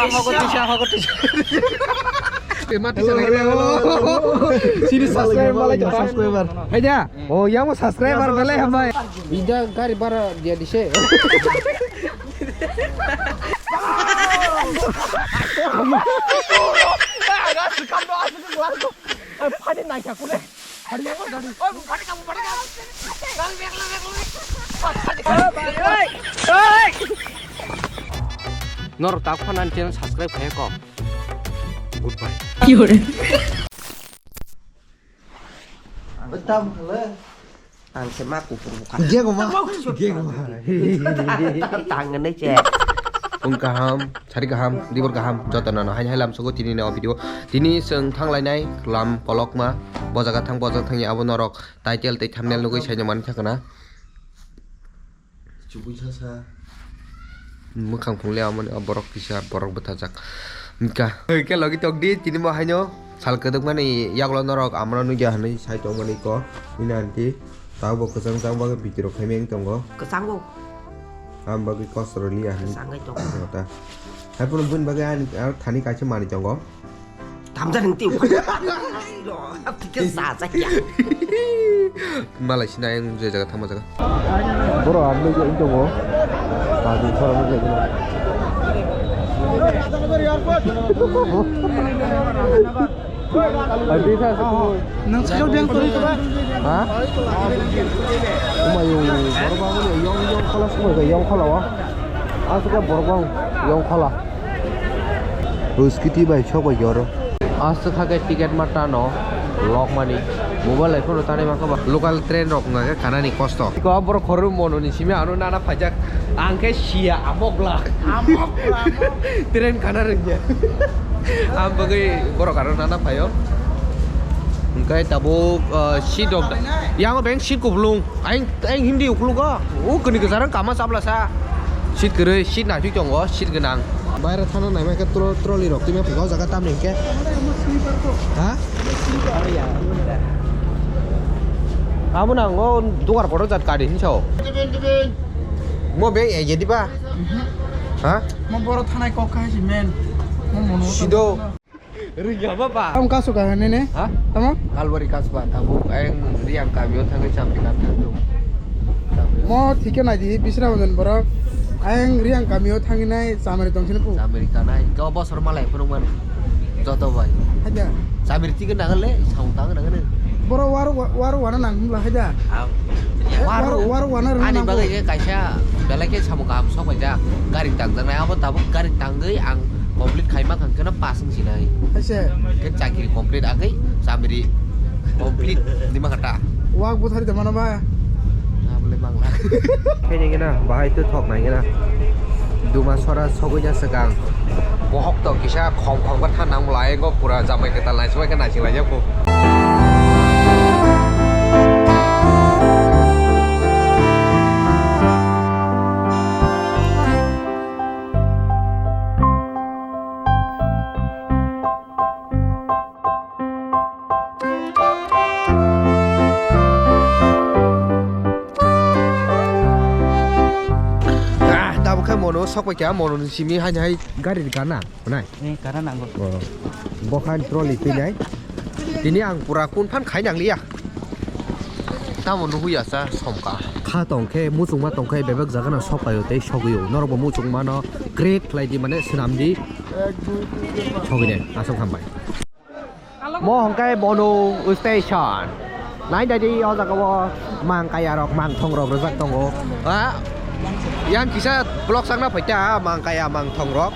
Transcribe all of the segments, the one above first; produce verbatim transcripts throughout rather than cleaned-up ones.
Hogo tisa, hogo tisa. Hello, hello, hello. Sini subscribe malai subscriber. Hai da. Oh, yang mau subscriber belai hambai. Ida gari bara dia di se. Norok tak phanan channel subscribe khe ko. Goodbye. Ki hore? Tam le. Ang se ma kuphur bukha. Ge goma. Ge goma. Tang ne che. Pung kaham, sari kaham, dibor kaham, joto nano hai hai lam sogo tini no video. Tini seng thang lainai lam kolokma, bojaga thang bojaga thang ya abo norok title tei thumbnail nugui sai man thakna. Chubui sasa. Mwkhang phungle amoni o borok kisa borok bwthajak. Hwnkha. Hwnkhe logi tokdi tini bo haino sal kwdwkmani yagulo norok amano nugya hinwi sai tongmani ko. Bini aunty tabuk bo kwchang chang bagwi bitirok khaimeng tongo. Kwchango. Am bagwi kosro liya hinwi. Kwchangwi tongo. Hai phano bini bagwi ani aro thani kaisa manwi tongo. Tamjani twi uphar. Thike sajak ya. Malai sina yang je jaga thangma jaga. Boro ang nugwi tongo. Tadi soro nugwi tongo. Adi sa sa. Nang sa jang tori to ba? Ha? Umayo, boro ba mo yong yong khala sumai yong khala wa. Aswk borok bang yong khala. O scooty bai sok bai yoro. Aswk kha khe ticket ma tano lokmani. Mobile lai phone tani ma kha ba. Local train rok wngkha khe kanani kosto. Ko borok khorwi mononi simi ano nana phaijak. Ang khe sia amokla. Amokla, amok. Train kana rwngya. Ang bagwi borok ano nana phaio. Hwnkhe tabuk, uh, seat rok. Yang beng seat kuplung. Aing, aing Hindi ukulugo. O kuni kwcharang kama chaplasa. Seat kwrwi, seat naitwi tongo, seat gwnang. Baira thana naima khe tro-, trolley rok twima phaigo o jaga tamni hwnkhe. Ha? Abo nang o dugar kotor jat kari hinsa o. Mo beng ege diba? Ha? Mo boro thanai kok khai si men. Mo mono. Sido. Rwngya ba ba. Tamo kasu ka hwnwi ne? Ha? Tamo? Kalwari kasu ba, tabuk ayang Riyang kamio thangwi chamri kan thang tung. Mo thike nai di, bisra hwnwi borok. Ayang Riyang kamio thangwi nai chamri tong sini pu. Chamri kanai, kau bosor malai phunuk man. Joto bai. Haja. Chamri tiga nangal le, saung tang nangal le. Boro waru, waru wana nang himla haja. Waru, waru wana rwna ani nang bagwi khe kaisa belai khe samung kaham sok bai jak. Gari tang jak nai, abo tabuk gari tangwi ang complete khaima kha hwnkhe no pass wng sinai. Aise. Khe chakri complete agwi chamri complete nima kata. Wak buthari de mano ba. Abole bangla. Khe ni gina bahai tu thok nai gina. Duma sora sogwi na swkang. Bohok to kisa khom khom khe thanang lai go pura jamai kwtal nai sbai khe naising lai jak bo. Ah, tabuk khe mono sok pai kha, mono ni simi hai hai gari gana, nai. Eh, gana nango. Oh. Bokhan trolley twi nai. Tini ang pura kun phan khai nang liya. Tamo nugui ya sa somka. Kha tong khe, muchungma tong khe, bebak jaga no sok paio tei sogwi o. Norok bo muchungma no create khlai di, mane swnam di. Sogwi de, aswk hambai. Mo hwnkhe Bonu station. Nai dai di o jaga o mang kaya rok, mang thong rok rwjak tongo. Ha? Yang kisa vlog sakna phaita mang kaya, mang thong rok.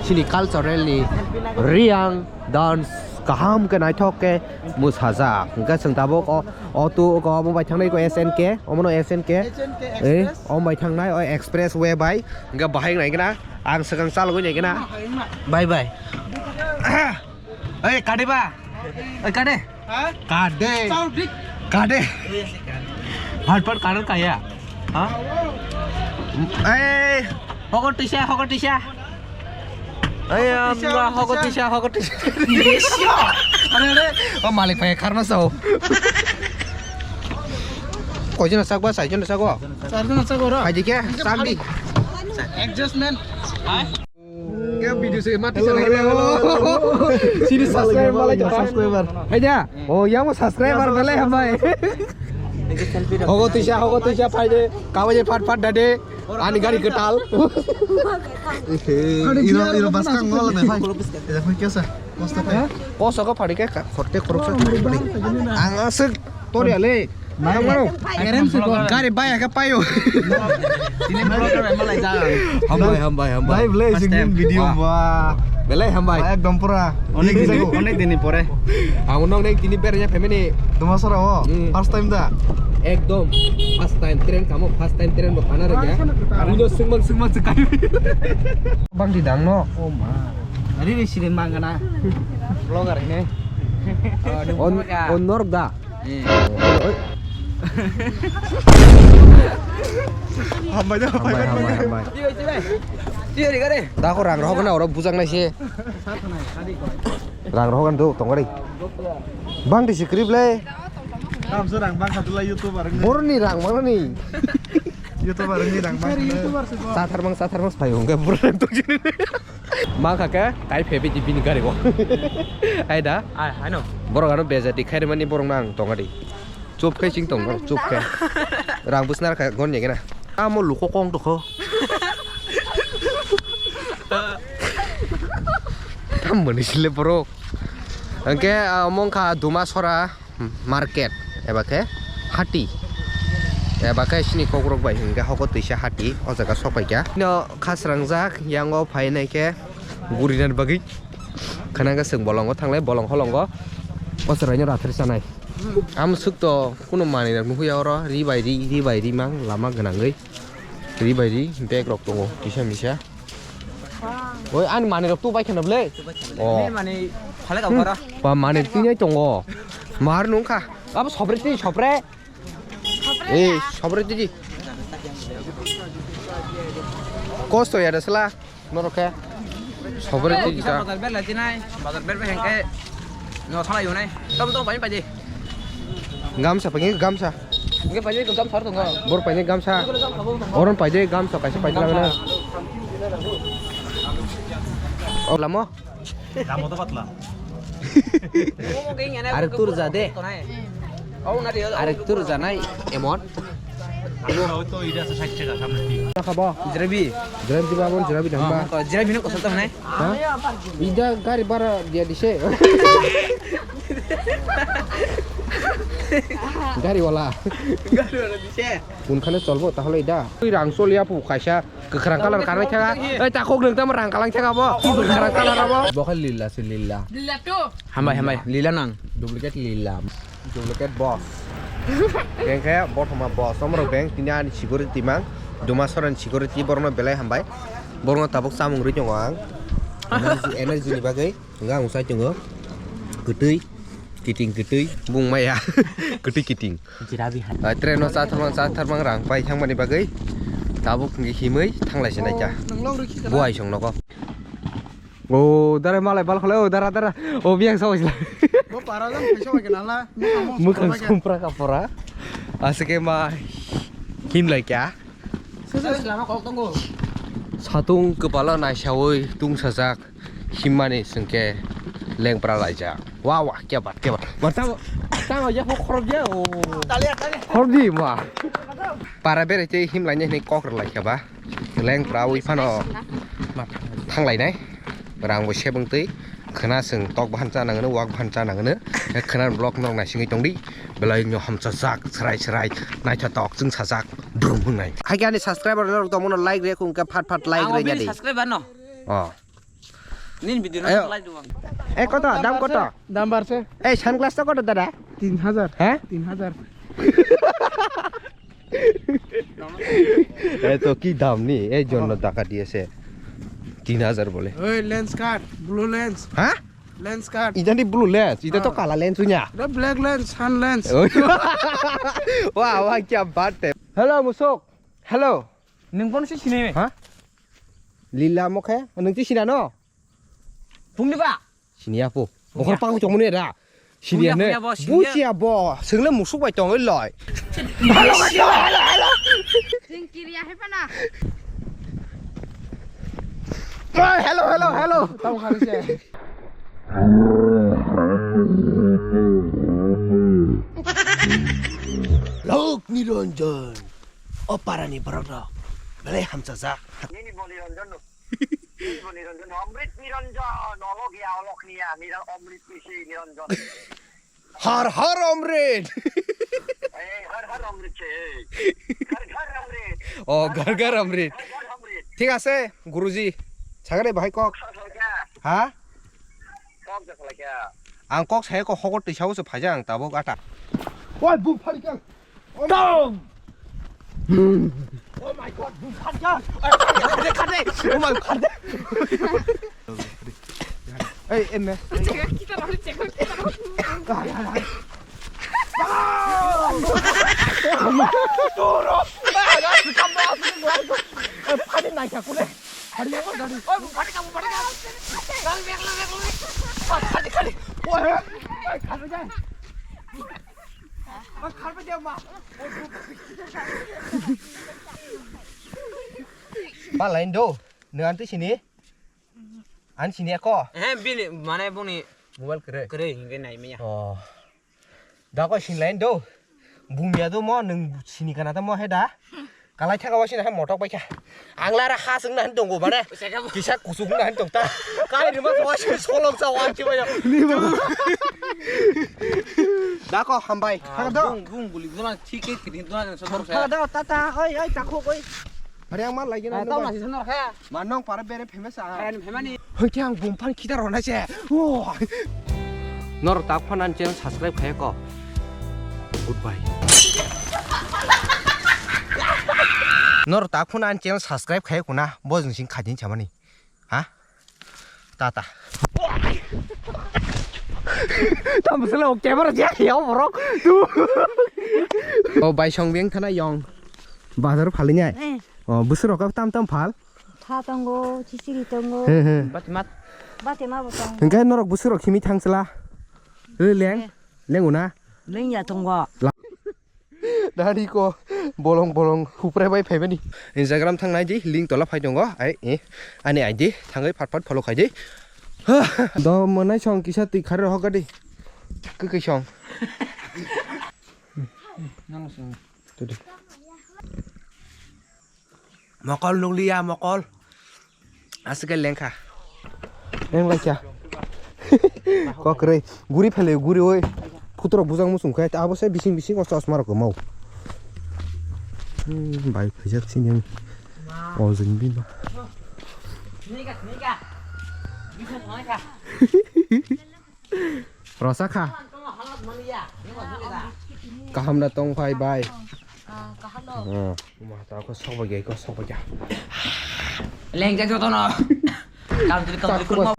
Sini cultural ni Riyang dance kaham khe naithok khe mwsajak. Hwnkhe chwng tabuk o, o tu, o omo bai thangnai ko S N K, omono S N K. S N K eh, Express. Omo bai thangnai o expressway bai. Hwnkhe bahai nai gana, ang swkang chalogwi nai gana. Bye bye. Oi, kade ba? Oi, kade? Ha? Kade? Chao dik. Kade? Hotpot karar kaya? Ha? Eh, hogo tisa, hogo tisa. Ai, hogo tisa, amma, hogo tisa, hogo tisa. Yes, ya. Are, are. O malik bhai, kharna sao. Koijon sak ba, saijon sak ba? Charjon sak ba, ro. Hai dikhe, sak di. Adjustment. Hai. Ke Video se mati sana. Hello, hello, hello. Sini subscribe malai jora. Subscriber. Hai da. Oh, yang mo subscriber belai hambai. Hogo tisa, hogo tisa, phaide. Kawaje phat phat dade. Ani gari ketal. Iro, iro baskang ngol ne, phai. Eda phai kya sa? Kosto phai. Kosto ko phadi ke ka, khorte khorok sa. Ang asik tori ale. Nang maro. Gari bai ke payo. Tini vlogger bai malai jang. Hambai, hambai, hambai. Live le singin video ba. Belai hambai. Ekdom pura. Onek din, onek din pore. Ang nong neng tini bernya family. Tuma sara o. Hmm. First time da. Ekdom. First time train kamo, first time train bo khana rega. Uno singmang singmang sekai. Bang di dang no. Oh ma. Ari ni sirin mangana. Vlogger ini. On, on norok da. Hambai da, hambai, hambai, hambai. Da ko rang rohok na oro bujak nai se. Rang rohok an do tongari. Bang di script le. Kam se rang bang khatula YouTuber. Borni rang mana ni? YouTuber ni rang bang. Sathar mang, sathar mang pai hongke borni rang tong sini. Ma kha khe kai phe bidi bini gari o. Ai da? Ai, hai no. Borok ano bejati khairmani borok nang tonga di. Chup khai sing tong, chup khai. Rang busnar kha gon yegena. Amo luko kong tokho. Tam mani sile borok. Angke, ah, mongkha Duma Sora. Market eba khe hati eba khe sini kokrok bai hingke hoko twisa hati o jaga sok paikha. No khasrangjak yango phainai khe gurinar bagwi khana khe chwng bolongo thanglai bolong holongo o chwraino rathar sanai. Amswk to kunu manwi rok nukhuya oro ri bai ri ri bai ri mang lama gwnangwi ri bai ri bag rok tongo kisa misa. Oi, ani manwi rok tu bai kheno ble. Oh. Nini manwi phalai kha oro. Ba manwi twi nai tongo. Mar nung kha. Abo sobre twi sobre. Eh, sobre twi. Kosto ya dasla. Norok khe. Sobre twi ta. Bazar ber lai tinai. Bazar ber ber hengke. No thalai yunai. Tom tom bai pai di. Gamsa painai gamsa. Hingke painai gamsa tongo. Bor painai gamsa. Oron painai gamsa kaisa painai lagana. O lamo. Lamo to patla. Arek tur ja de. Arek tur ja nai emon. Khabo. Jalebi. Jalebi diba bon jalebi damba. Jalebi no kosol to nai. Ha? Ida gari bara dia dise. Gari wala. Gari wala dise. Kun khane cholbo tahole ida. Twi rang choliya pu kaisa kwkhwrang colour kanai thaka. Ei takhuk nwng tamo rang kalang thaka bo. Kwkhwrang colour abo. Bo khe lila se lila. Lila to. Hambai hambai. Lila nang. Duplicate lila. Duplicate boss. Beng khe bothoma boss. Omorok beng tini ani security mang. Duma Sorani security borokno belai hambai. Borokno tabuk chamung rwi tongo ang. Energy, energy ni bagwi. Hwnka ang sai tongo. Kwtwi. Kiting kwtwi. Bung maya. Kwtwi kiting. Jirabi hai. Ah, train no chatharmang chatharmang rang pai thangmani bagwi. Tabuk himwi thanglai se naikha. Buai song nogo. O dara malai bal khole o dara dara o biyang sa wisla. Bo para jang phaisa bai kana la. Mukhang sompra ka pora. Asike ma himlai kya. Sesa lama kok tongo. Satung kwpalo naisawi tung sajak himmani sengke lengpra laijak. Wa wa kya bat kya bat. Mar tamo tamo ya khorok ya o. Khorok di ma. Para bere tei himlaini hinwi kok rwlai kha ba. Lengpra wi phano thanglainai. Rang bo sebeng twi khwna chwng tok bahan cha nangno wak bahan cha nangno. Khwna vlog norok naisingwi tongdi. Belai no hamchajak chwrai chwrai naithotok chwng sajak brum wngnai. Hai ani subscriber norok tongmano like rek hwnkhe phat phat like rek jadi. Subscriber no. Oh. Nini video no like dong. Eh koto dam koto? Dam barse. Eh sunglass to koto dada? Tin hajar. Ha? Tin hajar. এ তো কি দাম নি? এই জন্য টাকা দিয়েছে তিন হাজার বলে। Oi, lens card, blue lens. হ্যাঁ? Lens card. Ida ni blue lens, ida to kala lens punya. Ida black lens, sun lens. Wah, wah, kya baat hai. Hello, musuk. Hello. Nwng bono si sinai? Ha? Lila mokhe, nwng si sinano? Phungni ba? Siniya po. Bokhor pango chongmani da. Siniya ne. Buchiya bo. Swngle musuk bai tongwi loi. Hello, hello, hello, hello. Jing kiriya hai pana. Hello, hello, hello. Tamo khani se. Lok Niranjan. O parani borok rok. Belai hamchajak. Nini bo Niranjan no. Nini bo Niranjan. Amrit Niranjan. Olok ya, olok niya. Niran-, Amrit ni se Niranjan. Har har Amrit. Eh, har har Amrit se. Har har Amrit. Oh, har har Amrit. Har har Amrit. Thik ase, Guruji. Sagare bahai kok. Kok sa khlaikha. Ha? Kok sa khlaikha. Ang kok saya ko hokor twi sao se phaja ang tabok ata. Oi, bum pharikang. Tong! Oh my God, bum pharikang. Khade, khade. Oh my God. Hey, M S. Check, kita lalu check, kita lalu. Hai, hai, hai. Turo. Phari naikha kule. Phari naikha, phari. Oi, phari kamu, phari kamu. Lang, lang, lang, lang. Phari, phari. Oi, oi, phari jai. Oi, phari jai ma. Ba lain do. Nang anti sini. An sini ako. Eh, bini, mana buni mobile kere. Kere, hingke nai maya. Oh. Da ko sin lain do. Bumya do mo nung sini kana ta mo he da. Kalai thaka wa sini ha motok bai kha. Ang lara ha sung na han tongo bana. Kisa kusuk na han tong ta. Kai ni ma wa sini solong sa wa chi ba ya. Da ko hambai. Thaka do. Bung bung guli guna thik ke kini duna so. Thaka do tata oi oi takho oi. Are ang ma lagi na. Tau na si sanor kha. Manong para bere phemesa. Karen phemani. Hoi khe ang bumphang khita rona se. Oh. Nor tak phan an channel subscribe khaye ko. Goodbye. Nor tak phan an channel subscribe khaye ko na. Bo jing sing khajin chamani. Ha? Tata. Tam selo camera je ya borok. Tu. Oh, bai song beng thana yong. Bazar phali nai. Eh. Oh, busur rok tam tam phal. Tha tongo, chichiri tongo. He, he. Bati mat. Bati ma bo tongo. Hingke norok busuk rok simi thangsela. Re leng, eh. Leng una. Leng ya tongo. Dari ko bolong bolong hupre bai phaibani. Instagram thang nai di, link tola phai tongo. Ai, eh. Ani I D thangwi phat phat follow khai di. Do monai song kisa twi khare hok di. Kwi kwi song. Nang song. Tudu. Mokol nukliya, mokol. Aswk khe lengkha. Leng laikha. Kokrwi. Guri phele, guri oi. Phuturok bujang muchung khe, abo se bising bising o chosma rok mau. Hmm, bai khaijak sini. O jin bima. Rwsa kha. Kaham da tong phai bai. Ah, kaham no. Oh, ma ta ko sok ba ge ko sok ba ge. Leng jak joto no. Kam dili kam dili kurma.